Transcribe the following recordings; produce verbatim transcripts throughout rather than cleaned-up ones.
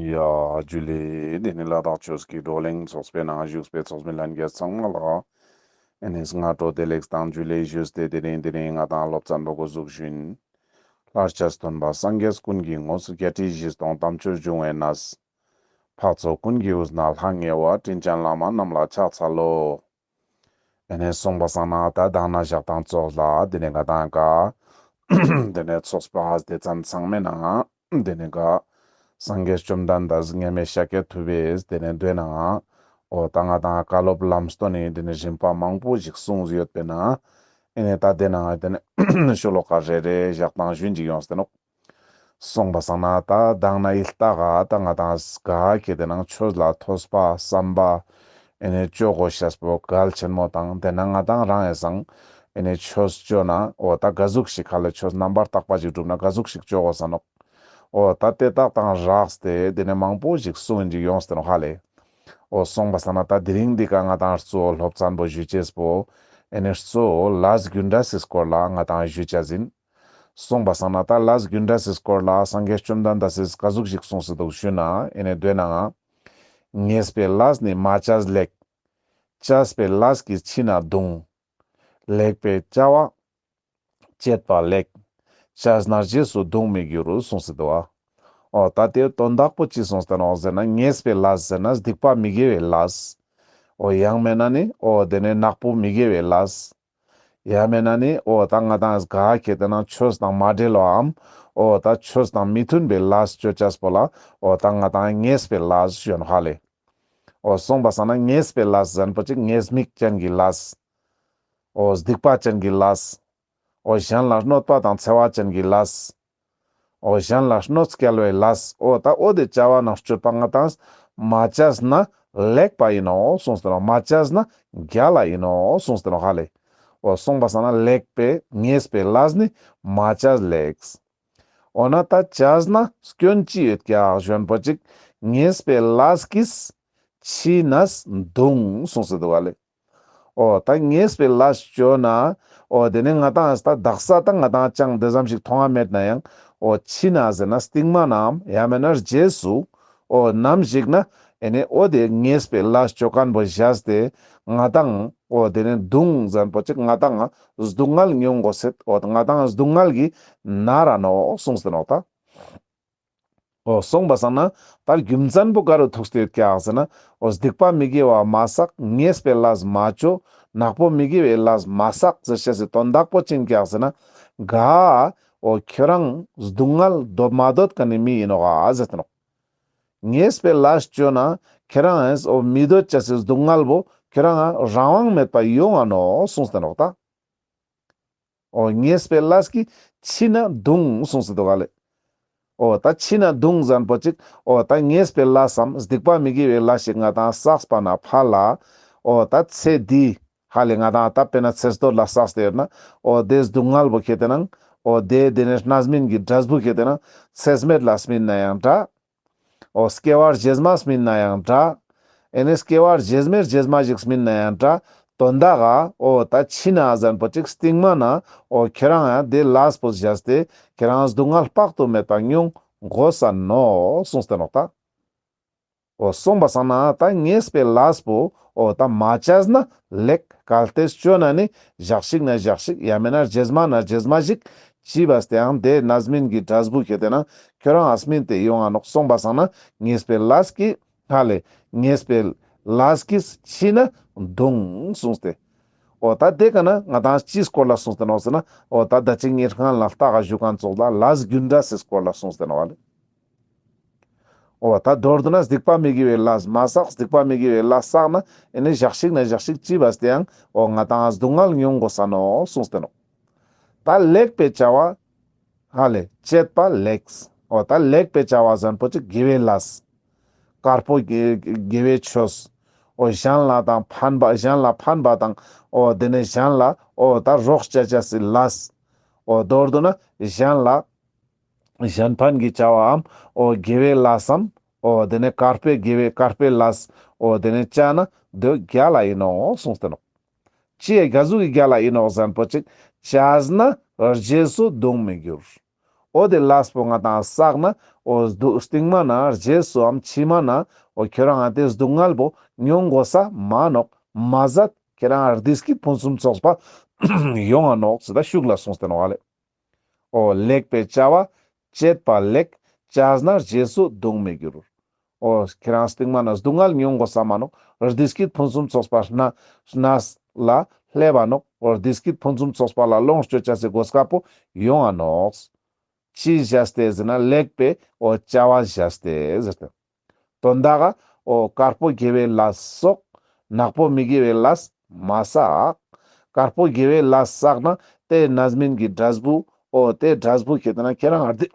ཡ་ཇུ་ལེ། དེ་ནི་ལ་དྭགས་ཆོས་ཀྱི་བགྲོ་གླེང་ཚོགས་པའི་ནང་བཞུགས་པའི་ཚོགས་མི་ལྷན་རྒྱས་ཚང་མ་ལ་ཨེ་ནི་སྔ་དྲོ་བདེ་ལེགས་དང་ཇུ་ལེ་ཞུས་ཏེ། དེ་རིང་དེ་རིང་ང་དང་སློབ་ཚན་པོ་འགོ་འཛུགས་ཞུ་ཡིན། ལྷར་བཅས་སྟོན་པ་སངས་རྒྱས་ཀུན་གྱི་ངོ་བོ། བརྒྱད་ཁྲི་བཞི་སྟོང་དམ་ཆོས་འབྱུང་བའི་གནས། འཕགས་ཚོགས་ཀུན་གྱི་དབུས་ན་ལྷང་ངེ་བ། དྲིན་ཅན་བླ་མ་རྣམས་ལ་ཕྱག་འཚལ་ལོ། ཨེ་ནེ་སོང་པ་སང་ན་ད་དང་ན་ཞག་དང་ཙོགས་ལ་དེ་ནེ་ང་དང་ག་དེ་ནེ་ཚོགས་པ་སྡེ་ཚན་ཚང་མའི་ནང་དེ་ནེ་ག་སངས་རྒྱས་བཅོམ་ལྡན་འདས་མཉམ་མེད་ཤཱཀྱ་ཐུབ་པས་དེ་ནེ་མདོའི་ནང་འོ་ད་ང་དང་བཀའ་སློབ་ལམ་སྟོན་ནི་དེ་ནེ་རིམ་པ་མང་པོ་ཞིག་གསུངས་ཡོད་པས་ན། ཨེ་ནེ་ད་དེ་ནང་དེ་ནེ་ཤོ་ལོ་ཀ་རེ་རེ་ཞག་དང་ཞུན་ཅིག་ཡོངས་ཏེ་ནོག། སོང་པ་སང་ན་ད་དང་ན་ཡིད་ལྟ་ག་ད་ང་དང་ག་ཁེ་དེ་ནང་ཆོས་ལ་ཐོས་པ་བསམ་པ་ཨེ་ནེ་ཅོ་གོ་ཤེས་པོ་གལ་ཆེན་མོ་དང་། དེ་ན་ང་དང་རང་ཡེ་སང་ཨེ་ནེ་ཆོས་ཅོ་ན་འོ་ད་ག་ཟུག་ཞིག་ཧ་ལེ་ཆོས་རྣམ་པར་དག་པ་ཞིག་སྒྲུབ་ན་ག་ཟུག་ཞིག་ཅོ་གོ་ས་ནོག། འོ་ད་དེ་དག་དང་རགས་ཏེ་དེ་ནེ་མང་པོ་ཞིག་གསུངས་ཡིན་ཅིག་ཡོངས་ཏེ་ནོག་ཧ་ལེ། འོ་སོང་པ་སང་ན་ད་དེ་རིང་འདི་ཀ་ང་དང་གཙོ་བོ་སློབ་ཚན་པོ་ཞུ་ཅེས་པོ་ཨེ་ནེ་གཙོ་བོ་ལས་རྒྱུ་འབྲས་སི་སྐོར་ལ་ང་དང་ཞུ་ཅེས་ཡིན། སོང་པ་སང་ན་ད་ལས་རྒྱུ་འབྲས་སི་སྐོར་ལ་སངས་རྒྱས་བཅོམ་ལྡན་འདས་སི་ག་ཟུག་ཞིག་གསུངས་སེ་འདུག་ཞུ་ན། ཨེ་ནེ་མདོའི་ནང་ང་ཉེས་པའི་ལས་ནི་མ་བྱས་ལེགས། བྱས་པའི་ལས་ཀྱིས་ཕྱི་ན་གདུང་། ལེགས་པའི་བྱ་བ་སྤྱད་པ་ལེགས། བྱས་ན་རྗེས་སུ་གདུང་མི་འགྱུར་གསུངས་སེ་འདུག་པ། འོ་ད་དེ་དོན་དག་པོ་ཅི་གསུངས་ཏེ་ནོག་ཟེར་ན། ཉེས་པའི་ལས་ཟེར་ན་སྡིག་པ་མི་དགེ་བའི་ལས། འོ་ཡང་མེད་ན་ནི་འོ་དེ་ནེ་ནག་པོ་མི་དགེ་བའི་ལས། ཡང་མེད་ན་ནི་འོ་ད་ང་དང་ག་ཁེ་དེ་ནང་ཆོས་དང་མ་འབྲེལ་བའམ་འོ་ད་ཆོས་དང་མི་མཐུན་པའི་ལས་ཅོ་ཅེས་པོ་ལ་འོ་ད་ང་དང་ཉེས་པའི་ལས་ཞུ་ཡིན་ཧ་ལེ། འོ་སོང་པ་སང་ན་ཉེས་པའི་ལས་ཟེར་ཁན་པོ་ཅིག་ཉེས་དམིགས་ཅན་གྱི་ལས། འོ་སྡིག་པ་ཅན་གྱི་ལས། འོ་གཞན་ལ་གནོད་པ་དང་འཚེ་བ་ཅན་གྱི་ལས། འོ་གཞན་ལ་གནོད་སྐྱེལ་བའི་ལས། འོ་ད་འོ་དེ་བྱ་བ་ནང་སྤྱོད་པ་ང་དང་མ་བྱས་ན་ལེགས་པ་ཡིན་ནོག་གསུངས་ཏེ་ནོག། མ་བྱས་ན་རྒྱལ་ལ་ཡིན་ནོག་གསུངས་ཏེ་ནོག་ཧ་ལེ། འོ་སོང་པ་སང་ན་ལེགས་པའི་ཉེས་པའི་ལས་ནི་མ་བྱས་ལེགས། འོ་ན་ད་བྱས་ན་སྐྱོན་ཅི་ཡོད་ཀྱག་ཞུ་ཁན་པོ་ཅིག་ཉེས་པའི་ལས་ཀྱིས་ཕྱི་ནས་གདུང་གསུངས་སེ་འདུག་པ་ལེ། འོ་ད་ཉེས་པའི་ལས་ཅོ་ན་འོ་དེ་ནེ་ང་དང་ད་དག་ས་ད་ང་དང་ཅང་དེ་ཙམ་ཞིག་མཐོང་ང་མེད་ན་ཡང་འོ་ཕྱི་ན་ཟེར་ན་སྟིང་མ་ནའམ་ཡང་མེད་ན་རྗེས་སུ་འོ་ནམ་ཞིག་ན་ཨེ་ནེ་འོ་དེ་ཉེས་པའི་ལས་ཅོ་ཁན་པོ་བཞག་སྟེ་ང་དང་འོ་དེ་ནེ་གདུང་ཟེར་ཁན་པོ་ཅིག་ང་དང་སྡུག་བསྔལ་མྱོང་དགོས་སེད། འོ་ང་དང་སྡུག་བསྔལ་གྱིས་མནར་ར་ནོག་གསུངས་ཏེ་ནོག་ད། འོ་སོང་པ་སང་ན་ད་རྒྱུ་མཚན་པོ་ག་རུ་ཐུག་སྟེ་ཡོད་ཀྱག་ཟེར་ན། འོ་སྡིག་པ་མི་དགེ་བ་མ་བསགས། ཉེས་པའི་ལས་མ་ཅོ། ནག་པོ་མི་དགེ་བའི་ལས་མ་བསགས་ཟེར་ཅེས་སི་དོན་དག་པོ་ཅི་ཡིན་ཀྱག་ཟེར་ན། ག་འོ་ཁྱོ་རང་སྡུག་བསྔལ་འདོད་མ་འདོད་ཁན་ནི་མི་ཡིན་ནོག་ག་ཟེར་ཏེ་ནོག། ཉེས་པའི་ལས་ཅོ་ན་ཁྱོ་རང་འོ་མི་འདོད་ཅེས་སི་སྡུག་བསྔལ་བོ་ཁྱོ་རང་རང་དབང་མེད་པ་ཡོང་ང་ནོག་གསུངས་ཏེ་ནོག་ད། འོ་ཉེས་པའི་ལས་ཀྱིས་ཕྱི་ན་གདུང་གསུངས་སེ་འདུག་ག་ལེ། འོ་ད་ཕྱི་ན་གདུང་ཟེར་ཁན་པོ་ཅིག་འོ་ད་ཉེས་པའི་ལས་སམ་སྡིག་པ་མི་དགེ་བའི་ལས་ཤིག་ང་དང་བསགས་པ་ན་ཕར་ལ་འོ་ད་ཚེ་འདི་ཧ་ལེ་ང་དང་ད་དཔེར་ན་ཚེ་སྟོད་ལ་བསགས་ཏེ་ཡོད་ན་འོ་དེ་སྡུག་བསྔལ་བོ་ཁེ་དེ་ནང་འོ་དེ་དེ་ནེ་རྣམ་སྨིན་གྱི་འབྲས་བུ་ཁེ་དེ་ནང་ཚེ་སྨད་ལ་སྨིན་ན་ཡང་འདྲ། འོ་སྐྱེ་བ་རྗེས་མ་སྨིན་ན་ཡང་འདྲ། ཨེ་ནེ་སྐྱེ་བ་རྗེས་མའི་རྗེས་མ་ཞིག་སྨིན་ན་ཡང་འདྲ། དོན་དག་ག་འོ་ད་ཕྱི་ན་ཟེར་ཁན་པོ་ཅིག་སྟིང་མ་ན་འོ་ཁྱོ་རང་ཡང་དེ་ལས་པོ་བཞག་སྟེ་ཁྱོ་རང་སྡུག་བསྔལ་དཔག་ཏུ་མེད་པ་མྱོང་དགོས་ས་ནོག་གསུངས་ཏེ་ནོག་ད། འོ་སོང་པ་སང་ན་ད་ཉེས་པའི་ལས་པོ་འོ་ད་མ་བྱས་ན་ལེགས། གལ་ཏེ་ཅོ་ན་ནི་ཞག་ཞིག་ན་ཞག་ཞིག་ཡང་མེད་ན་རྗེས་མ་ན་རྗེས་མ་ཞིག་ཅི་བས་ཏེ་ཡང་དེ་རྣམ་སྨིན་གྱི་འབྲས་བུ་ཁེ་དེ་ནང་ཁྱོ་རང་ང་སྨིན་ཏེ་ཡོང་ང་ནོག། སོང་པ་སང་ན་ཉེས་པའི་ལས་ཀྱིས་ཧ་ལེ་ཉེས་པའི་ལས་ཀྱིས་ཕྱི་ན་གདུང་གསུངས་ཏེ། འོ་ད་དེ་ཀ་ན་ང་དང་ཅིའི་སྐོར་ལ་གསུངས་ཏེ་ནོག་ཟེར་ན། འོ་ད་ད་ཅི་ངའི་སྔན་ལ་ལྟ་ག་ཞུ་ཁན་ཙོགས་ལ་ལས་རྒྱུ་འབྲས་སི་སྐོར་ལ་གསུངས་ཏེ་ནོག་ལེ། འོ་ད་མདོར་བསྡུ་ན་སྡིག་པ་མི་དགེ་བའི་ལས་མ་བསགས། སྡིག་པ་མི་དགེ་བའི་ལས་བསགས་ན་ཨེ་ནེ་ཞག་ཞིག་ན་ཞག་ཞིག་ཅི་བས་ཏེ་ཡང་འོ་ང་དང་སྡུག་བསྔལ་མྱོང་དགོས་ས་ནོག་གསུངས་ཏེ་ནོག། ད་ལེགས་པའི་བྱ་བ་ཧ་ལེ་སྤྱད་པ་ལེགས། འོ་ད་ལེགས་པའི་བྱ་བ་ཟེར་ཁན་པོ་ཅིག་དགེ་བའི་ལས། དཀར་པོ་དགེ་དགེ་བའི་ཆོས། འོ་གཞན་ལ་དང་ཕན་པ་གཞན་ལ་ཕན་པ་དང་འོ་དེ་ནེ་གཞན་ལ་འོ་ད་རོགས་བྱ་བྱ་སི་ལས། འོ་མདོར་བསྡུ་ན་གཞན་ལ་གཞན་ཕན་གྱི་བྱ་བའམ་འོ་དགེ་བའི་ལས་སམ་འོ་དེ་ནེ་དཀར་པོའི་དགེ་བའི་དཀར་པོའི་ལས་འོ་དེ་ནེ་བྱས་ན་དེ་རྒྱལ་ལ་ཡིན་ནོག་གསུངས་ཏེ་ནོག། ཅི་ཡ་ག་ཟུག་གི་རྒྱལ་ལ་ཡིན་ནོག་ཟེར་ཁན་པོ་ཅིག་བྱས་ན་རྗེས་སུ་གདུང་མི་འགྱུར། འོ་དེ་ལས་པོ་ང་དང་བསགས་ན་འོ་སྡུག་སྟིང་མ་ན་རྗེས་སུའམ་ཕྱི་མ་ན་འོ་ཁྱོ་རང་ང་དེ་སྡུག་བསྔལ་པོ་མྱོང་དགོས་ས་མ་ནོག། མ་ཟད་ཁྱོ་རང་བདེ་སྐྱིད་ཕུན་སུམ་ཚོགས་པ་ཡོང་ང་ནོག་ཟེར་ད་ཤུགས་ལ་གསུངས་ཏེ་ནོག་ལེ། འོ་ལེགས་པའི་བྱ་བ་བྱེད་པ་ལེགས། བྱས་ན་རྗེས་སུ་གདུང་མི་འགྱུར། འོ་ཁྱོ་རང་སྟིང་མ་ན་སྡུག་བསྔལ་མྱོང་དགོས་ས་མ་ནོག། བདེ་སྐྱིད་ཕུན་སུམ་ཚོགས་པ་ན་ན་ལ་སླེབ་བ་ནོག། འོ་བདེ་སྐྱིད་ཕུན་སུམ་ཚོགས་པ་ལ་ལོངས་སྤྱོད་བྱ་སའི་གོ་སྐབས་པོ་ཡོང་ང་ནོག། ཅི་བྱས་ཏེ་ཟེར་ན་ལེགས་པའི་འོ་བྱ་བ་བྱས་ཏེ་ཟེར་ཏེ། དོན་དག་ག་འོ་དཀར་པོ་དགེ་བའི་ལས་སོགས། ནག་པོ་མི་དགེ་བའི་ལས་མ་བསགས། དཀར་པོ་དགེ་བའི་ལས་བསགས་ན་དེ་རྣམ་སྨིན་གྱི་འབྲས་བུ། འོ་དེ་འབྲས་བུ་ཁྱེར་ཏེ་ན་ཁྱོ་རང་བདེ་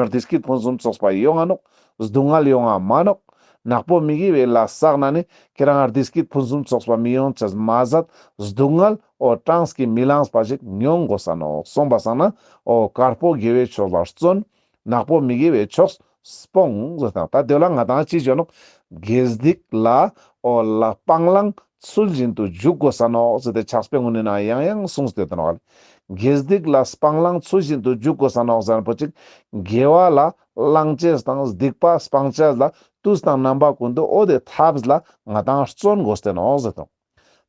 བདེ་སྐྱིད་ཕུན་སུམ་ཚོགས་པ་ཡོང་ང་ནོག། སྡུག་བསྔལ་ཡོང་ང་མ་ནོག། ནག་པོ་མི་དགེ་བའི་ལས་བསགས་ན་ནི་ཁྱོ་རང་བདེ་སྐྱིད་ཕུན་སུམ་ཚོགས་པ་མི་ཡོང་ཅེས་མ་ཟད་སྡུག་བསྔལ་འོ་གྲངས་ཀྱིས་མི་ལངས་པ་ཞིག་མྱོང་དགོས་ས་ནོག། སོང་པ་སང་ན་འོ་དཀར་པོ་དགེ་བའི་ཕྱོགས་ལ་བརྩོན། ནག་པོ་མི་དགེ་བའི་ཕྱོགས་སྤོང་ཟེར་ཏེ་ནོག། ད་དེ་ལ་ང་དང་ཅི་བྱོས་ནོག། དགེ་སྡིག་ལ་འོ་ལ་སྤང་བླང་ཚུལ་བཞིན་དུ་འཇུག་དགོས་ས་ནོག་ཟེར་ཏེ་ཕྱག་དཔེ་གུན་ནི་ནང་ཡང་ཡང་གསུངས་ཏེ་ཡོད་ནོག། དགེ་སྡིག་ལ་སྤང་བླང་ཚུལ་བཞིན་དུ་འཇུག་དགོས་ས་ནོག་ཟེར་ན་པོ་ཅིག་དགེ་བ་ལ་བླང་ཅེས་དང་སྡིག་པ་སྤང་ཅེས་ལ་དུས་དང་རྣམ་པ་ཀུན་ཏུ་འོ་དེ་ཐབས་ལ་ང་དང་བརྩོན་དགོས་ཏེ་ནོག་ཟེར་ཏེ་ནོག།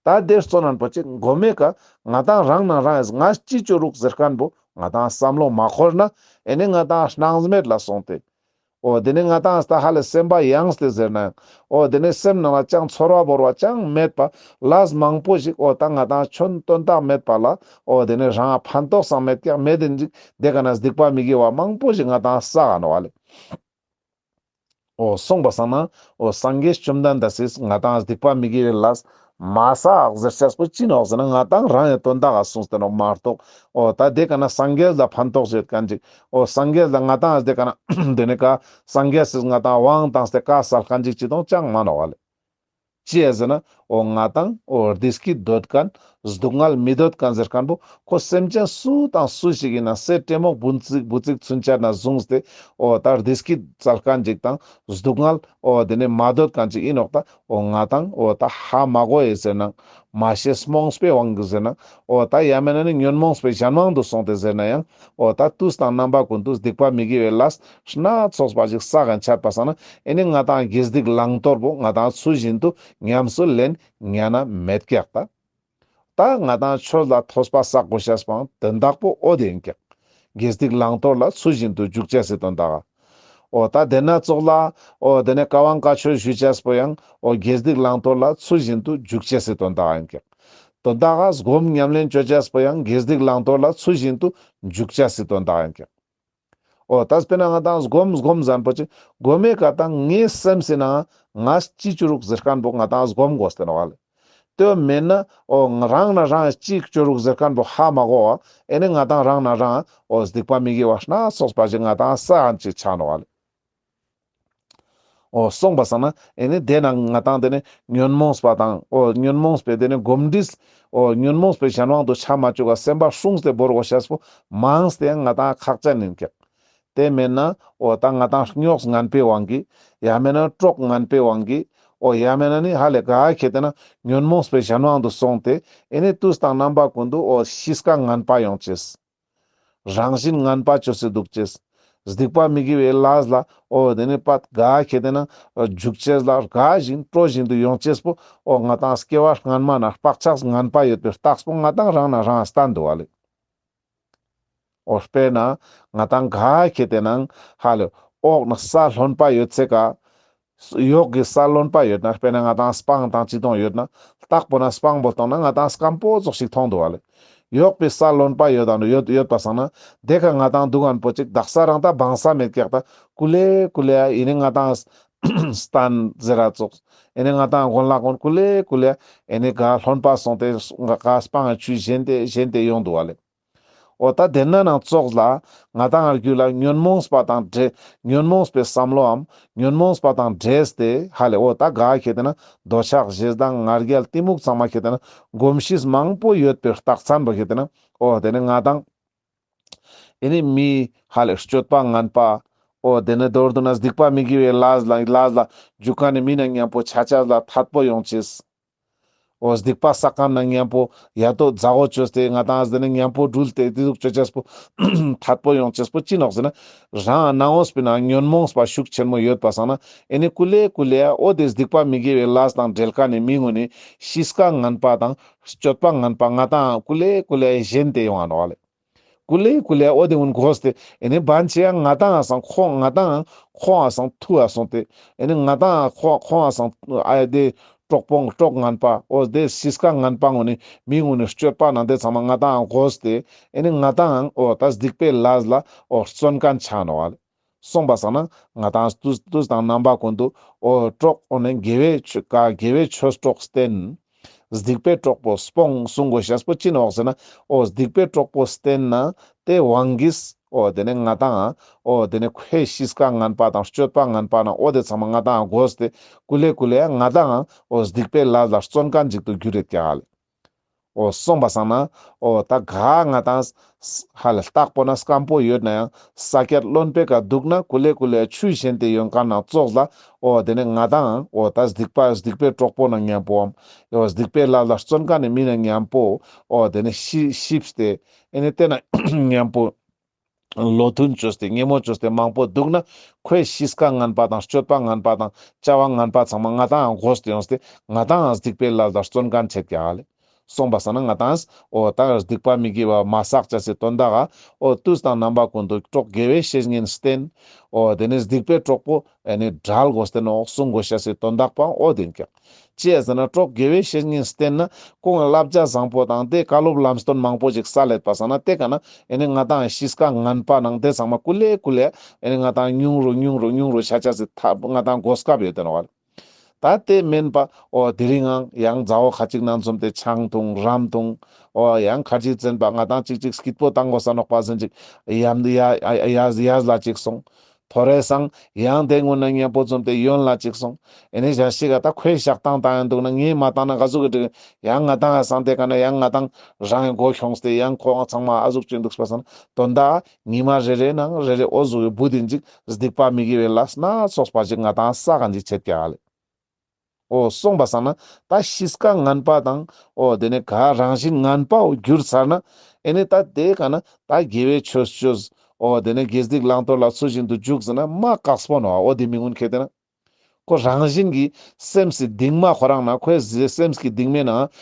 ད་དེ་བརྩོན་ན་པོ་ཅིག་མགོ་མའི་ཀ་ང་དང་རང་ན་རང་ཡིས་ང་ཅི་བཅོ་རུག་ཟེར་མཁན་པོ་ང་དང་བསམ་བློ་མ་འཁོར་ན་ཨེ་ནི་ང་དང་སྣང་མེད་ལ་སོང་སྟེ། འོ་དེ་ནི་ང་དང་ད་ཧ་ལས་སེམས་པ་ཡངས་ཏེ་ཟེར་ན་ཡང་འོ་དེ་ནི་སེམས་ནང་ལ་ཅང་ཚོར་བ་བོར་བ་ཅང་མེད་པ་ལས་མང་པོ་ཞིག་འོ་ད་ང་དང་ཆོན་དོན་དག་མེད་པ་ལ་འོ་དེ་ནི་རང་ཕན་ཐོགས་སང་མེད་ཀྱག་མེད་དེ་ཅིག་དེ་ཀ་ན་སྡིག་པ་མི་དགེ་བ་མང་པོ་ཞིག་ང་དང་བསགས་ནོག་ལེ། འོ་སོང་པ་སང་ན་འོ་སངས་རྒྱས་བཅོམ་ལྡན་འདས་སིས་ང་དང་སྡིག་པ་མི་དགེ་བའི་ལས་མ་བསགས་ཟེར་ཅེས་པོ་ཅི་ནོག་ཟེར་ན་ང་དང་རང་ཡང་དོན་དག་ག་གསུངས་ཏེ་ནོག་མ་གཏོགས། འོ་ད་དེ་ཀ་ན་སངས་རྒྱས་ལ་ཕན་ཐོགས་ཡོད་མཁན་ཅིག། འོ་སངས་རྒྱས་ལ་ང་དང་དེ་ཀ་ན་དེ་ནི་ཀ་སངས་རྒྱས་སིས་ང་དང་དབང་བཏང་སྟེ་བཀའ་སྩལ་མཁན་ཅིག་ཅི་དང་ཅང་མ་ནོག་ལེ། ཅི་ཡ་ཟེར་ན་འོ་ང་དང་འོ་བདེ་སྐྱིད་འདོད་མཁན། སྡུག་བསྔལ་མི་འདོད་མཁན་ཟེར་མཁན་པོ་ཁོ་སེམས་ཅན་སུ་དང་སུ་ཞིག་ཡིན་ན་སེ་ཏྲེ་མོག་བུ་ཙིག་བུ་ཙིག་ཚུན་ཆད་ན་བཟུང་སྟེ་འོ་ད་བདེ་སྐྱིད་བཙལ་མཁན་ཅིག་དང་སྡུག་བསྔལ་འོ་དེ་ནི་མ་འདོད་མཁན་ཅིག་ཡིན་ནོག། ད་འོ་ང་དང་འོ་ད་ཧ་མ་གོ་ཡེ་ཟེར་ན་མ་ཤེས་རྨོངས་པའི་དབང་གིས་ཟེར་ན་འོ་ད་ཡང་མེད་ན་ནི་ཉོན་མོངས་པའི་གཞན་དབང་དུ་སོང་སྟེ་ཟེར་ན་ཡང་འོ་ད་དུས་དང་རྣམ་པ་ཀུན་ཏུ་སྡིག་པ་མི་དགེ་བའི་ལས་སྣ་ཚོགས་པ་ཞིག་བསགས་མཁན་ཆད་པ་སང་ན་ཨེ་ནི་ང་དང་དགེ་སྡིག་བླང་དོར་པོ་ང་དང་ཚུལ་བཞིན་དུ་ཉམས་སུ་ལེན་ཉན་ན་མེད་ཀྱག་ད། ད་ང་དང་ཆོས་ལ་ཐོས་པ་བསགས་དགོས་ཤེས་པའང་དོན་དག་པོ་འོ་དེ་ཡིན་ཀྱག། དགེ་སྡིག་བླང་དོར་ལ་ཚུལ་བཞིན་དུ་འཇུག་ཅེས་སི་དོན་དག། འོ་ད་དེ་ན་ཙོགས་ལ་འོ་དེ་ནས་བཀའ་དབང་བཀའ་ཆོས་ཞུ་ཅེས་པོ་ཡང་འོ་དགེ་སྡིག་བླང་དོར་ལ་ཚུལ་བཞིན་དུ་འཇུག་ཅེས་སི་དོན་དག་ཡིན་ཀྱག། དོན་དག་ག་སྒོམ་ཉམས་ལེན་བཅོ་ཅེས་པོ་ཡང་དགེ་སྡིག་བླང་དོར་ལ་ཚུལ་བཞིན་དུ་འཇུག་ཅེས་སི་དོན་དག་ཡིན་ཀྱག། འོ་ད་དཔེར་ན་ང་དང་སྒོམ་སྒོམ་ཟེར་མཁན་པོ་ཅིག་སྒོམ་མེ་ཀ་ད་ངའི་སེམས་སི་ནང་ང་ཅི་བཅོ་རུག་ཟེར་མཁན་པོ་ང་དང་སྒོམ་དགོས་ཏེ་ནོག་ལེ། དེ་མེད་ན་འོ་རང་ན་རང་ཅི་བཅོ་རུག་ཟེར་མཁན་པོ་ཧ་མ་གོ་བ་ཨེ་ནི་ང་དང་རང་ན་རང་འོ་སྡིག་པ་མི་དགེ་བ་སྣ་ཚོགས་པ་ཞིག་ང་དང་བསགས་མཁན་ཅིག་ཆ་ནོག་ལེ། འོ་སོང་པ་སང་ན་ཨེ་ནི་དེ་ན་ང་དང་དེ་ནི་ཉོན་མོངས་པ་དང་འོ་ཉོན་མོངས་པའི་དེ་ནི་གོམས་འདྲིས་འོ་ཉོན་མོངས་པའི་གཞན་དབང་དུ་ཆ་མ་བཅུག་ག་སེམས་པ་སྲུངས་ཏེ་བོར་དགོས་ཤེས་པོ་མངས་ཏེ་ཡང་ང་དང་ཁག་ཅན་ཡིན་ཀྱག། དེ་མེད་ན་འོ་ད་ང་དང་རྙོག་ངན་པའི་དབང་གིས་ཡང་མེད་ན་གྲོགས་ངན་པའི་དབང་གིས་འོ་ཡང་མེད་ན་ནི་ཧ་ལས་ག་ཁེ་དེ་ན་ཉོན་མོངས་པའི་གཞན་དབང་དུ་སོང་སྟེ་ཨེ་ནི་དུས་དང་རྣམ་པ་ཀུན་ཏུ་འོ་གཤིས་ཀ་ངན་པ་ཡོང་ཅེས། རང་བཞིན་ངན་པ་བཅོས་སེ་འདུག་ཅེས། སྡིག་པ་མི་དགེ་བའི་ལས་ལ་འོ་དེ་ནི་པད་ག་ཁེ་དེ་ན་འཇུག་ཅེས་ལ་དགའ་བཞིན་སྤྲོ་བཞིན་དུ་ཡོང་ཅེས་པོ་འོ་ང་དང་སྐྱེ་བ་སྔན་མ་ན་བག་ཆགས་ངན་པ་ཡོད་པའི་རྟགས་པོ་ང་དང་རང་ན་རང་སྟན་འདུག་བ་ལེ། འོ་དཔེར་ན་ང་དང་ག་ཁེ་དེ་ན་ཧ་ལེ་འོག་ན་ས་རློན་པ་ཡོད་ཚེ་ཀ་ཡོག་གི་ས་རློན་པ་ཡོད་ན་དཔེར་ན་ང་དང་སྤང་དང་ཅི་དང་ཡོད་ན་ལྟག་པོ་ན་སྤང་པོ་བཏང་ན་ང་དང་སྐམ་པོ་ཙོགས་ཤིག་མཐོང་འདུག་བ་ལེ། ཡོག་པའི་ས་རློན་པ་ཡོད་དང་ཡོད་ཡོད་པ་སང་ན་དེ་ཀ་ང་དང་འདུག་གན་པོ་ཅིག་དག་ས་རང་ད་བང་ས་མེད་ཀྱག་ད་ཀུ་ལེ་ཀུ་ལེ་ཨ་ཨེ་ནི་ང་དང་སྟན་ཟེར་ར་ཙོགས་ཨེ་ནི་ང་དང་གོན་ལག་གོན་ཀུ་ལེ་ཀུ་ལེ་ཨེ་ནི་ག་རློན་པ་སོང་སྟེ་ག་སྤང་ཆུ་ཞན་ཏེ་ཞན་ཏེ་ཡོང་འདུག་བ་ལེ། འོ་ད་དེ་ན་ནང་ཙོགས་ལ་ང་དང་ངར་རྒྱུད་ལ་ཉོན་མོངས་པ་དང་འདྲེས་ཉོན་མོངས་པའི་བསམ་བློའམ་ཉོན་མོངས་པ་དང་འདྲེས་ཏེ་ཧ་ལེ་འོ་ད་ག་ཁེ་དེ་ན་འདོད་ཆགས་ཞེ་སྡང་ང་རྒྱལ་གཏི་མུག་ཚང་མ་ཁེ་དེ་ན་གོམས་གཤིས་མང་པོ་ཡོད་པའི་རྟགས་མཚན་པོ་ཁེ་དེ་ན་འོ་དེ་ནི་ང་དང་ཨེ་ནི་མི་ཧ་ལེ་སྤྱོད་པ་ངན་པ་འོ་དེ་ནི་མདོར་བསྡུ་ན་སྡིག་པ་མི་དགེ་བའི་ལས་ལ་ལས་ལ་འཇུག་མཁན་ནི་མི་ན་མཉམ་པོ་ཆ་ཆ་ལ་ཐད་པོ་ཡོང་ཅེས། འོ་སྡིག་པ་བསགས་མཁན་ན་མཉམ་པོ་ཡ་དོ་མཛའ་བོ་བཅོས་ཏེ་ང་ཏང་ཨ་ཟེ་ནི་མཉམ་པོ་འགྲུལ་ཏེ་དེ་ཟུག་བཅོ་ཅེས་པོ་ཐད་པོ་ཡོང་ཅེས་པོ་ཅི་ནོག་ཟེར་ན། རང་ནང་འོས་པའི་ནང་ཉོན་མོངས་པ་ཤུགས་ཆེན་མོ་ཡོད་པ་སང་ན་ཨེ་ནི་ཀུ་ལེ་ཀུ་ལེ་ཡ་འོ་དེ་སྡིག་པ་མི་དགེ་བའི་ལས་དང་འབྲེལ་མཁན་ནི་མི་ངོ་ནི་གཤིས་ཀ་ངན་པ་དང་སྤྱོད་པ་ངན་པ་ང་ཏང་ཀུ་ལེ་ཀུ་ལེ་ཡ་ཞེན་ཏེ་ཡོང་ང་ནོག་ལེ། ཀུ་ལེ་ཀུ་ལེ་འོ་དེ་ཀུན་གོས་ཏེ་ཨེ་ནི་བན་ཆེ་ཡང་ང་ཏང་ང་སང་ཁོང་ང་ཏང་ཁོང་ང་སང་ཐུ་བ་སོང་སྟེ་ཨེ་ནི་ང་ཏང་ཁོང་ཁོང་ང་སང་ཨ་དེ་གྲོགས་པོ་གྲོགས་ངན་པ་འོ་དེ་གཤིས་ཀ་ངན་པ་ངོ་ནི་མི་ངོ་ནི་སྤྱོད་པ་ནང་དེ་ཚང་མ་ང་ཏང་གོས་ཏེ་ཨེ་ནི་ང་ཏང་འོ་ད་སྡིག་པའི་ལས་ལ་འོ་བརྩོན་མཁན་ཆ་ནོག་ལེ། སོང་པ་སང་ན་ང་ཏང་དུས་དུས་དང་རྣམ་པ་ཀུན་ཏུ་འོ་གྲོགས་འོ་ནི་དགེ་བའི་ཆོས་ཀ་དགེ་བའི་ཆོས་གྲོགས་བསྟེན། སྡིག་པའི་གྲོགས་པོ་སྤོང་གསུང་དགོས་ཤེས་པོ་ཅི་ནོག་ཟེར་ན། འོ་སྡིག་པའི་གྲོགས་པོ་བསྟེན་ན་དེ་དབང་གིས་འོ་དེ་ནི་ང་ཏང་འོ་དེ་ནི་ཁོའི་གཤིས་ཀ་ངན་པ་དང་སྤྱོད་པ་ངན་པ་ན་འོ་དེ་ཚང་མ་ང་ཏང་གོས་ཏེ་ཀུ་ལེ་ཀུ་ལེ་ང་ཏང་འོ་སྡིག་པའི་ལས་ལ་བརྩོན་མཁན་ཅིག་ཏུ་འགྱུར་ཡོད་ཀྱག་ལེ། འོ་སོང་པ་སང་ན་འོ་ད་ག་ང་ཏང་ཧ་ལ་རྟག་པོ་ན་སྐམ་པོ་ཡོད་ན་ཡང་ས་ཀྱད་རློན་པའི་ཀ་འདུག་ན་ཀུ་ལེ་ཀུ་ལེ་ཆུ་ཞེན་ཏེ་ཡོད་མཁན་ན་ཙོགས་ལ་འོ་དེ་ནི་ང་ཏང་འོ་ད་སྡིག་པ་སྡིག་པའི་གྲོགས་པོ་ན་མཉམ་པོའམ་འོ་སྡིག་པའི་ལས་ལ་བརྩོན་མཁན་ནི་མི་ན་མཉམ་པོ་འོ་དེ་ནི་ཤི་ཤིབས་ཏེ་ཨེ་ནི་དེ་ན་མཉམ་པོ་བློ་མཐུན་བཅོས་ཏེ་ཉེ་མོ་བཅོས་ཏེ་མང་པོ་འདུག་ན་ཁོའི་གཤིས་ཀ་ངན་པ་དང་སྤྱོད་པ་ངན་པ་དང་བྱ་བ་ངན་པ་ཚང་མ་ང་ཏང་གོས་ཏེ་ཡོངས་ཏེ་ང་ཏང་སྡིག་པའི་ལས་ལ་བརྩོན་མཁན་ཆེད་ཀྱག་ལེ། སོང་པ་སང་ན་ང་ཏང་འོ་ད་སྡིག་པ་མི་དགེ་བ་མ་བསགས་ཅེས་སི་དོན་དག་ག་འོ་དུས་དང་རྣམ་པ་ཀུན་ཏུ་གྲོགས་དགེ་བའི་བཤེས་གཉེན་བསྟེན། འོ་དེ་ནི་སྡིག་པའི་གྲོགས་པོ་ཨེ་ནི་བྲལ་དགོས་ཏེ་ནོག་གསུང་དགོས་ཤེས་སི་དོན་དག་པའང་འོ་དེ་ཡིན་ཀྱག་ཅི་ཡ་ཟེར་ན་གྲོགས་དགེ་བའི་བཤེས་གཉེན་བསྟེན་ན་ཁོང་བསླབ་བྱ་བཟང་པོ་དང་དེ་བཀའ་སློབ་ལམ་སྟོན་མང་པོ་ཞིག་སལ་ལེད་པ་སང་ན་དེ་ཀ་ན་ཨེ་ནི་ང་ཏང་གཤིས་ཀ་ངན་པ་ནང་དེ་ཚང་མ་ཀུ་ལེ་ཀུ་ལེ་ཨེ་ནི་ང་ཏང་ཉུང་རུ་ཉུང་རུ་ཉུང་རུ་ཆ་ཆ་སི་ཐབས་ང་ཏང་གོ་སྐབས་ཡོད་དེ་ནོག་ལེ། ད་དེ་མིན་པ་འོ་དེ་རིང་ཡང་ཡང་མཛའ་བོ་ཁ་ཅིག་ནང་འཛོམས་ཏེ་ཆང་འཐུང་རམ་འཐུང་འོ་ཡང་ཁ་ཅིག་བཙན་པ་ང་ཏང་ཅིག་ཅིག་སྐྱིད་པོ་བཏང་དགོས་ས་ནོག་པ་ཟེར་ཅིག་ཡ་ཡ་ཡ་ཡ་ལ་ཅིག་སོང་། ཐོ་རེ་སང་ཡང་དེ་ངོ་ན་མཉམ་པོ་འཛོམས་ཏེ་ཡོན་ལ་ཅིག་སོང་། ཨེ་ནི་ཞག་ཞིག་ག་ད་ཁོའི་ཞག་བཏང་བཏང་ཡང་འདུག་ན་ངས་མ་བཏང་ན་ག་ཟུག་གི་འགྲིག་ཡང་ང་ཏང་ཡ་སང་དེ་ཀ་ན་ཡང་ང་ཏང་རང་གི་མགོ་ཁྱོངས་ཏེ་ཡང་ཁོ་ཚང་མ་ཨ་ཟུག་ཅིག་འདུག་པ་སང་དོན་དག་ཉི་མ་རེ་རེ་ནང་རེ་རེ་འོ་ཟུག་གི་བུ་དེ་ཅིག་སྡིག་པ་མི་དགེ་བའི་ལས་སྣ་ཚོགས་པ་ཅིག་ང་ཏང་བསགས་མཁན་ཅིག་ཆེད་ཀྱག་ལེ། འོ་སོང་པ་སང་ན་ད་གཤིས་ཀ་ངན་པ་དང་འོ་དེ་ནས་ག་རང་བཞིན་ངན་པའོ་གྱུར་ཚར་ན་ཨེ་ནི་ད་དེ་ཀ་ན་ད་དགེ་བའི་ཆོས་ཆོས་འོ་དེ་ནས་དགེ་སྡིག་བླང་དོར་ལ་ཚུལ་བཞིན་དུ་འཇུག་ཟེར་ན་མ་དཀགས་པོ་ནོག་འོ་དེ་མི་ངོན་ཁེ་དེ་ན། ཁོ་རང་བཞིན་གྱི་སེམས་སི་གདིང་མ་ཁོ་རང་ན་ཁོའི་སེམས་ཀྱི་གདིང་མའི་ནང་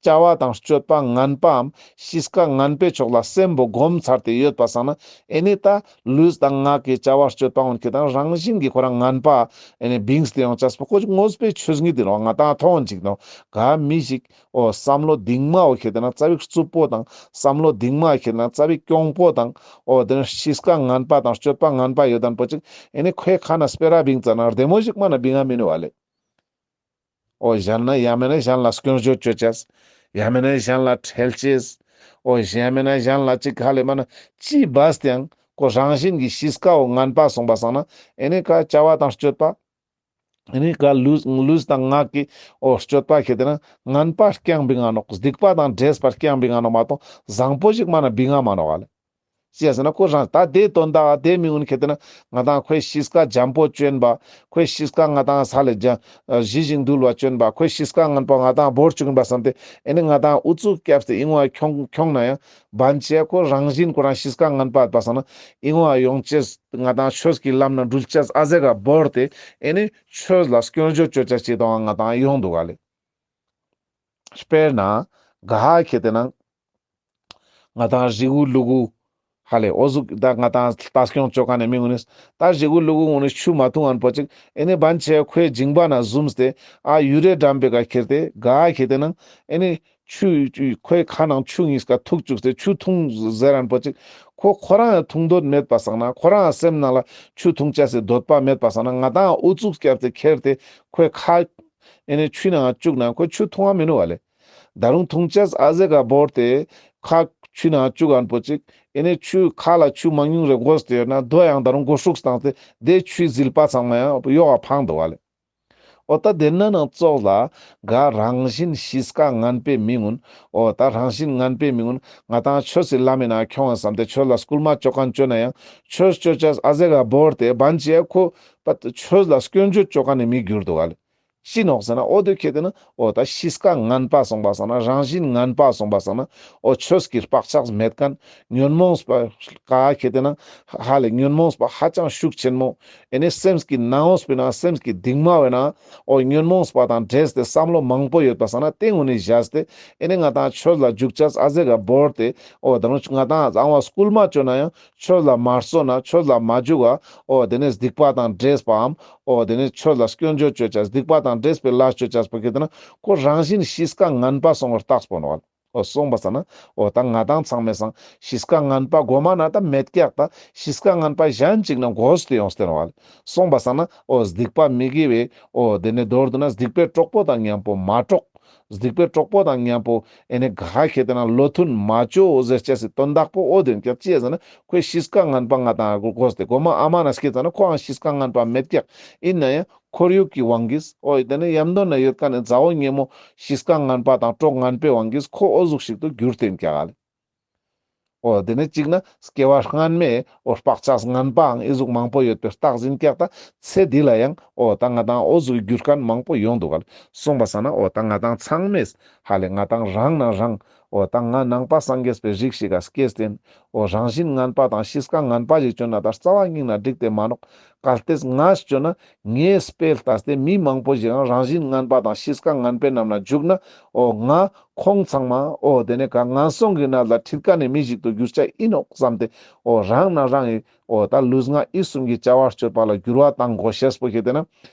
བྱ་བ་དང་སྤྱོད་པ་ངན་པའམ་གཤིས་ཀ་ངན་པའི་ཕྱོགས་ལ་སེམས་པོ་སྒོམ་ཚར་ཏེ་ཡོད་པ་སང་ན་ཨེ་ནི་ད་ལུས་དང་ངག་གི་བྱ་བ་སྤྱོད་པ་འོན་ཁེ་དང་རང་བཞིན་གྱི་ཁོ་རང་ངན་པ་ཨེ་ནི་བིངས་ཏེ་ཡོང་ཅེས་པོ་ཁོ་དངོས་པོའི་ཆོས་ཉིད་དེ་ནོག་ང་ཏང་མཐོང་འོན་ཅིག་ནོག་ག་མི་ཞིག་འོ་བསམ་བློ་གདིང་མའོ་ཁེ་དེ་ན་རྩ་བའི་རྩུབ་པོ་དང་བསམ་བློ་གདིང་མ་ཁེ་དེ་ན་རྩ་བའི་གྱོང་པོ་དང་འོ་དེ་ནས་གཤིས་ཀ་ངན་པ་དང་སྤྱོད་པ་ངན་པ་ཡོད་དན་པོ་ཅིག་ཨེ་ནི་ཁོའི་ཁ་ན་སྤེ་ར་བིང་ཙ་ན་བདེ་མོ་ཞིག་མ་ན་བིང་ང་མི་ནུག་བ་ལེ། འོ་གཞན་ན་ཡང་མེད་ན་གཞན་ལ་སྐྱོན་བརྗོད་བཅོ་ཅེས། ཡང་མེད་ན་གཞན་ལ་ཁྲེལ་ཅེས། འོ་ཡང་མེད་ན་གཞན་ལ་ཅིག་ཧ་ལེ་མ་ན་ཅི་བས་ཏེ་ཡང་ཁོ་རང་བཞིན་གྱི་གཤིས་ཀའོ་ངན་པ་སོང་པ་སང་ན་ཨེ་ནི་ཀ་བྱ་བ་དང་སྤྱོད་པ། ཨེ་ནི་ཀ་ལུས་ལུས་དང་ངག་གི་འོ་སྤྱོད་པ་ཁེ་དེ་ན་ངན་པ་རྐྱང་བིང་ང་ནོག་སྡིག་པ་དང་འདྲེས་པ་རྐྱང་བིང་ང་ནོག་མ་གཏོགས་བཟང་པོ་ཞིག་མ་ན་བིང་ང་མ་ནོག་ལེ། ཅི་ཡ་ཟེར་ན་ཁོ་རང་ད་དེ་དོན་དག་དེ་མི་ངོན་ཁེ་དེ་ན་ང་ཏང་ཁོའི་གཤིས་ཀ་འཇམ་པོ་བཅོན་པ། ཁོའི་གཤིས་ཀ་ང་ཏང་ས་ལེ་ཇ་ཞི་ཞིང་དུལ་བ་བཅོན་པ། ཁོའི་གཤིས་ཀ་ངན་པ་ང་ཏང་བོར་བཅུག་ཡིན་པ་བསམ་སྟེ་ཨེ་ནི་ང་ཏང་ཨུ་ཚུགས་བརྒྱབ་སྟེ་ཨིན་བ་ཁྱོང་ཁྱོང་ན་ཡང་བན་ཆེ་ཁོ་རང་བཞིན་ཁོ་རང་གཤིས་ཀ་ངན་པ་ཡོད་པ་སང་ན་ཨིན་བ་ཡོང་ཅེས་ང་ཏང་ཆོས་ཀྱི་ལམ་ན་འགྲུལ་ཅེས་ཨ་ཟེ་ག་བོར་ཏེ་ཨེ་ནི་ཆོས་ལ་སྐྱོན་བརྗོད་བཅོ་ཅེས་ཅིག་དང་ང་ཏང་ཡོང་འདུག་ག་ལེ། དཔེར་ན་ག་ཧ་ཁེ་དེ་ན་ང་ཏང་རི་གུ་ལུ་གུ་ཧ་ལེ་འོ་ཟུག་ད་ང་ཏང་ལྟ་སྐྱོང་བཅོ་མཁན་ནི་མི་ངོ་ནི་ད་རི་གུ་ལུ་གུ་ངོ་ནི་ཆུ་མ་འཐུང་ཨན་པོ་ཅིག་ཨེ་ནི་བན་ཆེ་ཁོའི་མཇིང་པ་ན་ཟུམས་ཏེ་ཨ་ཡུ་རེ་འགྲམ་པའི་ཀ་ཁྱེར་ཏེ་ག་ཁྱེར་ཏེ་ན་ཨེ་ནི་ཆུ་ཁོའི་ཁ་ནང་ཆུ་ཉིས་ཀ་ཐུག་བཅུག་སྟེ་ཆུ་འཐུང་ཟེར་ཨན་པོ་ཅིག་ཁོ་ཁོ་རང་ཡང་འཐུང་འདོད་མེད་པ་སང་ན་ཁོ་རང་སེམས་ནང་ལ་ཆུ་འཐུང་ཅེས་སི་འདོད་པ་མེད་པ་སང་ན་ང་ཏང་ཨུ་ཚུགས་བརྒྱབ་སྟེ་ཁྱེར་ཏེ་ཁོའི་ཁ་ཨེ་ནི་ཆུའི་ནང་བཅུག་ན་ཁོ་ཆུ་འཐུང་བ་མི་ནུག་བ་ལེ། ད་རུང་འཐུང་ཅེས་ཨ་ཟེ་ག་བོར་ཏེ་ཁ་ཆུའི་ནང་བཅུག་ཨན་པོ་ཅིག་ཨེ་ནི་ཆུ་ཁ་ལ་ཆུ་མང་ཉུང་རེ་འགོས་ཏེ་ཡོད་ན་དོ་ཡང་ད་རུང་མགོ་ཧྲུག་བཏང་སྟེ་དེ་ཆུའི་ཟིལ་པ་ཚང་མ་ཡང་ཡོག་ག་འཕང་འདུག་བ་ལེ། འོ་ད་དེ་ན་ནང་ཙོགས་ལ་ག་རང་བཞིན་གཤིས་ཀ་ངན་པའི་མི་ངོན། འོ་ད་རང་བཞིན་ངན་པའི་མི་ངོན་ང་ཏང་ཆོས་སི་ལམ་མི་ནང་ཁྱོང་ཨན་བསམ་སྟེ་ཆོས་ལ་སྐུལ་མ་བཅོ་མཁན་བཅོ་ན་ཡང་ཆོས་བཅོ་ཅེས་ཨ་ཟེ་ག་བོར་ཏེ་བན་ཆེ་ཁོ་པ་ཆོས་ལ་སྐྱོན་བརྗོད་བཅོ་མཁན་ནི་མི་གྱུར་འདུག་བ་ལེ། ཅི་ནོག་ཟེར་ན་འོ་དེ་ཁེ་ཏེ་ན་འོ་ད་གཤིས་ཀ་ངན་པ་སོང་པ་སང་ན་རང་བཞིན་ངན་པ་སོང་པ་སང་ན་འོ་ཆོས་ཀྱི་བག་ཆགས་མེད་མཁན་ཉོན་མོངས་པ་ཀ་ཁེ་ཏེ་ན་ཧ་ལེ་ཉོན་མོངས་པ་ཧ་ཅང་ཤུགས་ཆེན་མོ། ཨེ་ནེ་སེམས་ཀྱི་ནང་ངོས་པོའི་ནང་སེམས་ཀྱི་གཏིང་མ་བའི་ནང་འོ་ཉོན་མོངས་པ་དང་འདྲེས་ཏེ་བསམ་བློ་མང་པོ་ཡོད་པ་སང་ན་དེ་ངུ་ནི་བཞག་སྟེ་ཨེ་ནེ་ང་ཏང་ཆོས་ལ་འཇུག་ཅེས་ཨ་ཟེ་ག་བོར་ཏེ་འོ་ད་རུང་ང་ཏང་ཨང་བ་སྐུལ་མ་བཅོ་ན་ཡང་ཆོས་ལ་མ་བརྩོན་ན་ཆོས་ལ་མ་འཇུག་ག་འོ་དེ་ནེ་སྡིག་པ་དང་འདྲེས་པའམ་འོ་དེ་ནེ་ཆོས་ལ་སྐྱོན་བརྗོད་བཅོ་ཅེས་སྡིག་པ་དང་འདྲེས་པའི་ལས་བཅོ་ཅེས་པོ་ཁེ་ཏེ་ན་ཁོ་རང་བཞིན་གཤིས་ཀ་ངན་པ་སོང་བར་བཏགས་པོ་ནོག་འོ་སོང་པ་སང་ན་འོ་ད་ང་ཏང་ཚང་མའི་སང་གཤིས་ཀ་ངན་པ་གོ་མ་ན་ད་མེད་ཀྱག་ད་གཤིས་ཀ་ངན་པ་གཞན་ཅིག་ན་གོས་ཏེ་ཡོངས་ཏེ་ནོག་ལེ། སོང་པ་སང་ན་འོ་སྡིག་པ་མི་དགེ་བའི་འོ་དེ་ནེ་མདོར་བསྡུ་ན་སྡིག་པའི་གྲོགས་པོ་དང་མཉམ་པོ་མ་གྲོགས། སྡིག་པའི་གྲོགས་པོ་དང་མཉམ་པོ་ཨེ་ནེ་ག་ཁེ་ཏེ་ན་བློ་མཐུན་མ་བཅོ་ཟེར་ཅེས་སི་དོན་དག་པོ་འོ་དེ་ཀྱག་ཅི་ཟེར་ན་ཁོའི་གཤིས་ཀ་ངན་པ་ང་ཏང་གོས་ཏེ་གོ་མ་ཨ་མ་ན་སྐྱེས་ཙ་ན་ཁོའང་གཤིས་ཀ་ངན་པ་མེད་ཀྱག་ཨིན་ན་ཡང་ཁོར་ཡུག་གི་དབང་གིས། འོ་དེ་ནེ་ཡམ་དོན་ན་ཡོད་མཁན་ནི་མཛའ་བོ་ཉེ་མོ་གཤིས་ཀ་ངན་པ་དང་གྲོགས་ངན་པའི་དབང་གིས་ཁོ་འོ་ཟུག་ཞིག་ཏུ་གྱུར་ཏེ་ཨིན་ཀྱག་ལེ། འོ་དེ་ནེ་གཅིག་ན་སྐྱེ་བ་སྔན་མའི་འོ་བག་ཆགས་ངན་པའང་འི་ཟུག་མང་པོ་ཡོད་པའི་རྟགས་ཨིན་ཀྱག་ད་ཚེ་འདི་ལ་ཡང་འོ་ད་ང་ཏང་འོ་ཟུག་གྱུར་མཁན་མང་པོ་ཡོང་འདུག་ག་ལེ། སོང་པ་སང་ན་འོ་ད་ང་ཏང་ཚང་མས་ཧ་ལེ་ང་ཏང་རང་ན་རང་འོ་ད་ང་ནང་པ་སངས་རྒྱས་པའི་རིགས་ཤིག་ག་སྐྱེས་ཏེ་ཨིན། འོ་རང་བཞིན་ངན་པ་དང་གཤིས་ཀ་ངན་པ་ཞིག་བཅོ་ན་ད་རྩ་བ་ཉིད་ན་འགྲིག་སྟེ་མ་ནོག་གལ་ཏེ་ང་བཅོ་ན་ངའི་དཔེ་ལྟས་ཏེ་མི་མང་པོ་ཞིག་ཡང་རང་བཞིན་ངན་པ་དང་གཤིས་ཀ་ངན་པའི་རྣམས་ལ་འཇུག་ན་འོ་ང་ཁོང་ཚང་མ་འོ་དེ་ནེ་ག་ངན་སོང་གི་གནས་ལ་ཁྲིད་མཁན་ནི་མི་ཞིག་ཏུ་འགྱུར་ཆ་ཨིན་ནོག་བསམ་སྟེ་འོ་རང་ན་རང་ངི་འོ་ད་ལུས་ངག་ཡིད་གསུམ་གྱི་བྱ་བ་སྤྱོད་པ་ལ་འགྱུར་བ་བཏང་དགོས་ཤེས་པོ་ཁེ་ཏེ་ན་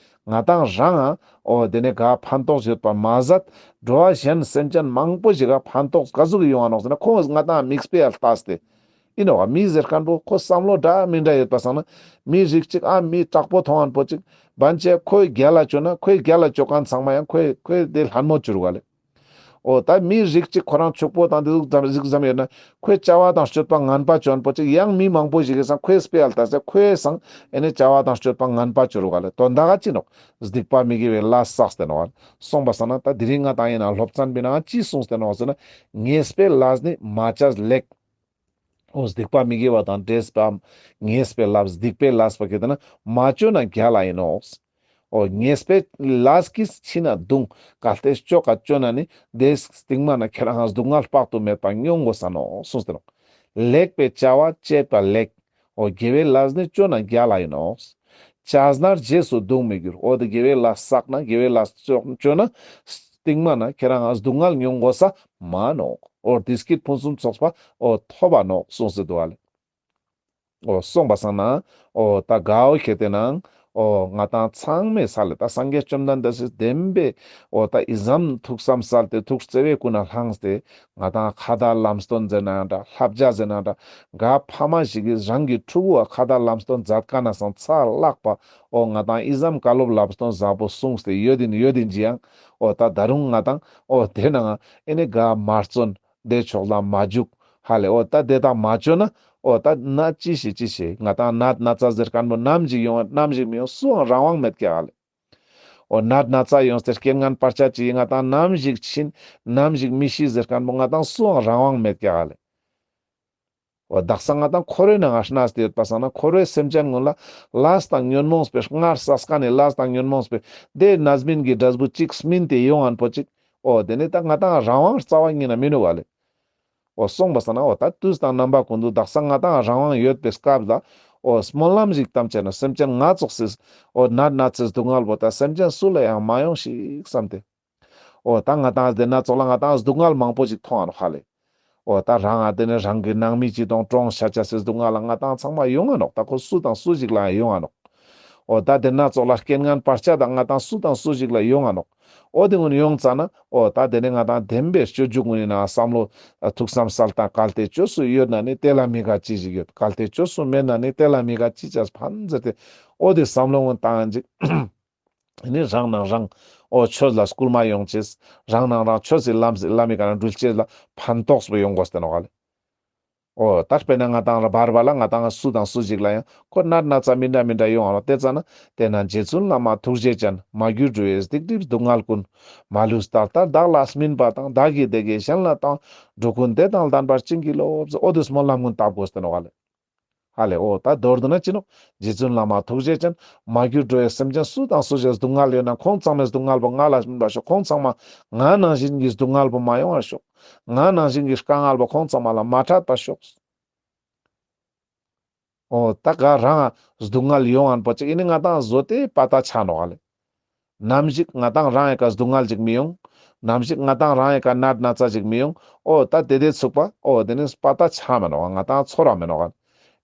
ང་ཏང་རང་ང་འོ་དེ་ནེ་ག་ཕན་ཐོགས་ཡོད་པ་མ་ཟད་འགྲོ་བ་གཞན་སེམས་ཅན་མང་པོ་ཞིག་ག་ཕན་ཐོགས་ག་ཟུག་གི་ཡོང་ང་ནོག་ཟེར་ན་ཁོང་ང་ཏང་མིག་དཔེ་ཡ་ལྟས་ཏེ་ཨིན་ནོག་མི་ཟེར་མཁན་པོ་ཁོ་བསམ་བློ་འདྲ་མི་འདྲ་ཡོད་པ་སང་ན་མི་རིགས་གཅིག་ཨ་མི་དྲག་པོ་མཐོང་མཁན་པོ་གཅིག་བན་ཆེ་ཁོའི་རྒྱལ་ལ་བཅོ་ན་ཁོའི་རྒྱལ་ལ་བཅོ་མཁན་ཚང་མ་ཡང་ཁོའི་ཁོའི་དེ་ལྷན་མོ་བཅོ་རུག་ག་ལེ། འོ་ད་མི་རིགས་གཅིག་ཁོ་རང་ཕྱུག་པོ་དང་དེ་ཟུག་ཙམ་ཟིག་ཙམ་ཡོད་ན་ཁོའི་བྱ་བ་དང་སྤྱོད་པ་ངན་པ་བཅོ་མཁན་པོ་གཅིག་ཡང་མི་མང་པོ་ཞིག་གི་སང་ཁོའི་དཔེ་ཡ་ལྟས་ཏེ་ཁོའི་སང་ཨེ་ནེ་བྱ་བ་དང་སྤྱོད་པ་ངན་པ་བཅོ་རུག་ག་ལེ། དོན་དག་ག་ཅི་ནོག་སྡིག་པ་མི་དགེ་བའི་ལས་བསགས་ཏེ་ནོག་ག་ལེ། སོང་པ་སང་ན་ད་དེ་རིང་ང་ཏང་ཨིན་ན་སློབ་ཚན་པའི་ནང་ཅི་གསུངས་ཏེ་ནོག་ཟེར་ན་ཉེས་པའི་ལས་ནི་མ་བྱས་ལེགས། འོ་སྡིག་པ་མི་དགེ་བ་དང་འདྲེས་པའམ་ཉེས་པའི་ལས་སྡིག་པའི་ལས་པོ་ཁེ་ཏེ་ན་མ་བཅོ་ན་རྒྱལ་ལ་ཨིན་ནོག་འོ་ཉེས་པའི་ལས་ཀྱིས་ཕྱི་ན་གདུང་། གལ་ཏེ་བཅོ་ཀ་བཅོ་ན་ནི་དེའི་སྟིང་མ་ན་ཁྱེད་རང་སྡུག་བསྔལ་དཔག་ཏུ་མེད་པ་མྱོང་དགོས་ས་ནོག་གསུངས་ཏེ་ནོག་ལེགས་པའི་བྱ་བ་སྤྱད་པ་ལེགས། འོ་དགེ་བའི་ལས་ནི་བཅོ་ན་རྒྱལ་ལ་ཨིན་ནོག་བྱས་ན་རྗེས་སུ་གདུང་མི་འགྱུར། འོ་དེ་དགེ་བའི་ལས་བསགས་ན་དགེ་བའི་ལས་བཅོ་ན་སྟིང་མ་ན་ཁྱེད་རང་སྡུག་བསྔལ་མྱོང་དགོས་ས་མ་ནོག་འོ་བདེ་སྐྱིད་ཕུན་སུམ་ཚོགས་པ་འོ་ཐོབ་པ་ནོག་གསུངས་ཏེ་འདུག་ག་ལེ། འོ་སོང་པ་སང་ན་འོ་ད་ག་འོ་ཁེ་ཏེ་ན་འོ་ང་ཏང་ཚང་མས་ས་ལེ་ད་སངས་རྒྱས་བཅོམ་ལྡན་འདས་སི་བདེན་པའི་འོ་ད་ཨི་ཙམ་ཐུགས་བསམ་གསལ་ཏེ་ཐུགས་བརྩེ་བའི་ཀུན་ནས་བསླངས་ཏེ་ང་ཏང་ཁ་ཏ་ལམ་སྟོན་ཟེར་ན་ཡང་འདྲ་བསླབ་བྱ་ཟེར་ན་འདྲ་ག་ཕ་མ་ཞིག་གིས་རང་གི་ཕྲུ་གུ་བ་ཁ་ཏ་ལམ་སྟོན་མཛད་མཁན་ན་སང་ཚ་ལྷག་པ་འོ་ང་ཏང་ཨི་ཙམ་བཀའ་སློབ་ལམ་སྟོན་བཟང་པོ་གསུངས་ཏེ་ཡོད་ཨིན་ཡོད་ཨིན་ཅི་ཡང་འོ་ད་ད་རུང་ང་ཏང་འོ་དེ་ནང་ཨེ་ནེ་ག་མ་བརྩོན། དེ་ཕྱོགས་ལ་མ་འཇུག་ཧ་ལེ། འོ་ད་དེ་དག་མ་བཅོ་ན་འོ་ད་ན་ཅི་ཞིག་ཅི་ཞིག་ང་ཏང་ནད་ན་ཚ་ཟེར་མཁན་པོ་ནམ་ཞིག་ཡོང་ནམ་ཞིག་མི་ཡོང་སུའང་རང་དབང་མེད་ཀྱག་ཧ་ལེ། འོ་ནད་ན་ཚ་ཡོང་སྟེ་རྐྱེན་ངན་བར་ཆད་ཅིག་ང་ཏང་ནམ་ཞིག་ཕྱིན་ནམ་ཞིག་མི་ཤི་ཟེར་མཁན་པོ་ང་ཏང་སུའང་རང་དབང་མེད་ཀྱག་ཧ་ལེ། འོ་དག་ས་ང་ཏང་འཁོར་བའི་ནང་ང་གནས་ཏེ་ཡོད་པ་སང་ན་འཁོར་བའི་སེམས་ཅན་ཀུན་ལ་ལས་དང་ཉོན་མོངས་པའི་སྔར་བསགས་མཁན་ནི་ལས་དང་ཉོན་མོངས་པའི་དེ་རྣམ་སྨིན་གྱི་འབྲས་བུ་གཅིག་སྨིན་ཏེ་ཡོང་ངན་པོ་གཅིག་འོ་དེ་ནི་ད་ང་ཏང་རང་དབང་རྩ་བ་ཉིད་ན་མི་ནུག་ག་ལེ། འོ་སོང་པ་སང་ན་འོ་ད་དུས་དང་རྣམ་པ་ཀུན་ཏུ་དག་ས་ང་ཏང་རང་དབང་ཡོད་པའི་སྐབས་ལ་འོ་སྨོན་ལམ་ཞིག་བཏབ་ཅེས་ན་སེམས་ཅན་ང་ཙོགས་སི་འོ་ནད་ན་ཚའི་སྡུག་བསྔལ་པོ་ད་སེམས་ཅན་སུ་ལ་ཡང་མ་ཡོང་ཞིག་བསམ་སྟེ། འོ་ད་ང་ཏང་དེ་ན་ཙོགས་ལ་ང་ཏང་སྡུག་བསྔལ་མང་པོ་ཞིག་མཐོང་ང་ནོག་ཧ་ལེ། འོ་ད་རང་ང་དེ་ནི་རང་གི་ནང་མི་ཅི་དང་གྲོངས་ཤ་ཆ་སི་སྡུག་བསྔལ་ལ་ང་ཏང་ཚང་མ་ཡོང་ང་ནོག་ད་ཁོ་སུ་དང་སུ་ཞིག་ལ་ཡང་ཡོང་ང་ནོག་འོ་ད་དེ་ན་ཙོགས་ལ་རྐྱེན་ངན་བར་ཆད་དང་ང་ཏང་སུ་དང་སུ་ཞིག་ལ་ཡོང་ང་ནོག་འོ་དེ་ཀུན་ཡོང་ཙ་ན་འོ་ད་དེ་ནི་ང་ཏང་བདེན་པའི་སྤྱོད་འཇུག་ཀུན་ནི་ནང་བསམ་བློ་ཐུགས་བསམ་གསལ་བཏང་གལ་ཏེ་བཅོས་སུ་ཡོད་ན་ནི་དེ་ལ་མི་དགའ་ཅི་ཞིག་ཡོད། གལ་ཏེ་བཅོས་སུ་མེད་ན་ནི་དེ་ལ་མི་དགའ་ཅི་ཅས་ཕན་ཟེར་ཏེ་འོ་དེ་བསམ་བློ་ཀུན་བཏང་ཅིག་ནི་རང་ནང་རང་འོ་ཆོས་ལ་སྐུལ་མ་ཡོང་ཅེས། རང་ནང་རང་ཆོས་སི་ལམ་ལམ་མི་ཀ་ན་འགྲུལ་ཅེས་ལ་ཕན་ཐོགས་པོ་ཡོང་དགོས་ཏེ་ནོག་ལེ། འོ་ད་དཔེར་ན་ང་ཏང་ར་བར་བར་ལ་ང་ཏང་སུ་དང་སུ་ཞིག་ལ་ཡང་ཁོ་ནད་ན་ཚ་མི་འདྲ་མི་འདྲ་ཡོང་ང་ལ་དེ་ཙ་ན་དེ་ན་རྗེ་བཙུན་བླ་མ་ཐུགས་རྗེ་ཅན། མ་གྱུར་འགྲོ་བའི་སྡིག་སྒྲིབ་སྡུག་བསྔལ་ཀུན། མ་ལུས་ད་ལྟར་བདག་ལ་སྨིན་པ་དང་། བདག་གིས་དེ་དགེ་གཞན་ལ་བཏང་། འགྲོ་ཀུན་བདེ་དང་ལྡན་པར་བྱིན་གྱིས་རློབས། འོ་དེ་སྨོན་ལམ་ཀུན་བཏབ་དགོས་ཏེ་ནོག་ལེ། ཧ་ལེ། འོ་ད་མདོར་བསྡུ་ན་ཅི་ནོག་རྗེ་བཙུན་བླ་མ་ཐུགས་རྗེ་ཅན། མ་གྱུར་འགྲོ་བའི་སེམས་ཅན་སུ་དང་སུ་ཞིག་སྡུག་བསྔལ་ཡོད་ན་ཁོང་ཚང་མའི་སྡུག་བསྔལ་པོ་ང་ལ་མིན་པར་ཤོག་ཁོང་ཚང་མ་ང་ནང་བཞིན་གྱི་སྡུག་བསྔལ་པོ་མ་ཡོང་བར་ཤོག་ང་ནང་བཞིན་གྱི་དཀའ་ངལ་པོ་ཁོང་ཚང་མ་ལ་མ་འཕྲད་པར་ཤོག་འོ་ད་ག་རང་སྡུག་བསྔལ་ཡོང་ངན་པོ་ཅིག་ཨེ་ནི་ང་ཏང་བཟོ་སྟེ་པ་ཏ་ཆ་ནོག་ལེ། ནམ་ཞིག་ང་ཏང་རང་ཡི་ཀ་སྡུག་བསྔལ་ཅིག་མི་ཡོང་། ནམ་ཞིག་ང་ཏང་རང་ཡི་ཀ་ནད་ན་ཚ་ཅིག་མི་ཡོང་། འོ་ད་དེ་དེ་ཚུགས་པ་འོ་དེ་ནི་པ་ཏ་ཆ་མ་ནོག་ང་ཏང་ཚོར་ར་མི་ནོག་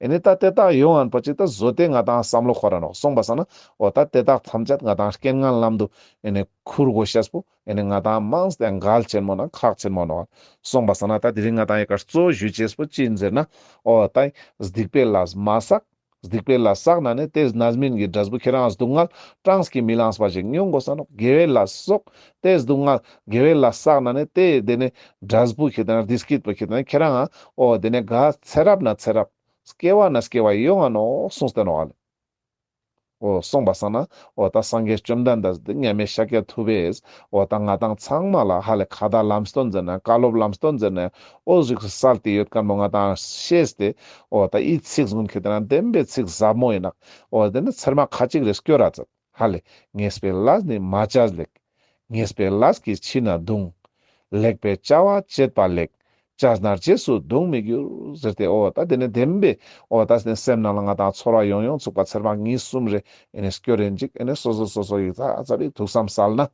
ཨེ་ནི་ད་དེ་དག་ཡོང་ངན་པོ་ཅིག་ད་བཟོ་སྟེ་ང་ཏང་བསམ་བློ་འཁོར་ར་ནོག་སོང་པ་སང་ན་འོ་ད་དེ་དག་ཐམས་ཅད་ང་ཏང་རྐྱེན་ངན་ལམ་དུ་ཨེ་ནི་ཁུར་དགོས་ཤེས་པོ་ཨེ་ནི་ང་ཏང་མང་སྟེ་གལ་ཆེན་མོ་ན་ཁག་ཆེན་མོ་ནོག་སོང་པ་སང་ན་ད་དེ་རིང་ང་ཏང་ཡི་ཀ་གཙོ་བོ་ཞུ་ཅེས་པོ་ཅི་ཡིན་ཟེར་ན། འོ་ད་སྡིག་པའི་ལས་མ་བསགས། སྡིག་པའི་ལས་བསགས་ན་ནི་དེ་རྣམ་སྨིན་གྱི་འབྲས་བུ་ཁྱེད་རང་སྡུག་བསྔལ་གྲངས་ཀྱིས་མི་ལངས་པ་ཞིག་མྱོང་དགོས་ས་ནོག་དགེ་བའི་ལས་གསོག་དེ་སྡུག་བསྔལ་དགེ་བའི་ལས་བསགས་ན་ནི་དེ་དེ་ནི་འབྲས་བུ་ཁྱེད་རང་བདེ་སྐྱིད་པོ་ཁྱེད་རང་ཁྱེད་རང་འོ་དེ་ནི་ག་ཚེ་རབས་ན་ཚེ་རབས་སྐྱེ་བ་ན་སྐྱེ་བ་ཡོང་ང་ནོག་གསུངས་ཏེ་ནོག་ལེ། འོ་སོང་པ་སང་ན་འོ་ད་སངས་རྒྱས་བཅོམ་ལྡན་འདས་འདི་མཉམ་མེད་ཤཱཀྱ་ཐུབ་པས་འོ་ད་ང་ཏང་ཚང་མ་ལ་ཧ་ལས་ཁ་ཏ་ལམ་སྟོན་ཟེར་ན་བཀའ་སློབ་ལམ་སྟོན་ཟེར་ན་འོ་ཟུག་སལ་ཏེ་ཡོད་མཁན་པོ་ང་ཏང་ཤེས་ཏེ་འོ་ད་འི་ཚིག་ཟུང་ཁྱེད་དེ་ན་བདེན་པའི་ཚིག་ཟབ་མོ་ཡིན་ནོག་འོ་དེ་ནི་ཚར་མ་ཁ་ཅིག་རེ་སྐྱོར་ར་ཙམ་ཧ་ལས་ཉེས་པའི་ལས་ནི་མ་བྱས་ལེགས། ཉེས་པའི་ལས་ཀྱིས་ཕྱི་ནས་གདུང་། ལེགས་པའི་བྱ་བ་བྱེད་པ་ལེགས། བྱས་ན་རྗེས་སུ་གདུང་མི་འགྱུར། ཟེར་ཏེ་འོ་ད་དེ་ནི་བདེན་པའི་འོ་ད་སེམས་ནང་ལ་ང་ཏང་ཚོར་བ་ཡོང་ཡོང་ཚུགས་པ་ཚར་མ་གཉིས་གསུམ་རེ་ཨེ་ནི་སྐྱོར་རེ་འཇིག་ཨེ་ནི་སོ་སོ་སོ་སོ་ཡི་ཚ་ཚ་བི་ཐུགས་བསམ་སལ་ན།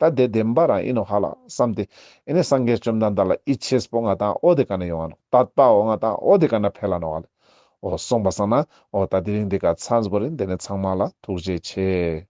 ད་དེ་བདེན་པ་རང་ཡིན་ནོག་ཧ་ལ་བསམ་སྟེ་ཨེ་ནི་སངས་རྒྱས་བཅོམ་ལྡན་འདས་ལ་ཡིད་ཆེས་པོ་ང་ཏང་འོ་དེ་ཀ་ནས་ཡོང་ང་ནོག་དད་པ་འོ་ང་ཏང་འོ་དེ་ཀ་ནས་འཕེལ་ལ་ནོག་ལེ། འོ་སོང་པ་སང་ན་འོ་ད་དེ་རིང་འདི་ཀ་ཚང་པོ་རིན་དེ་ནི་ཚང་མ་ལ་ཐུགས་རྗེ་ཆེ།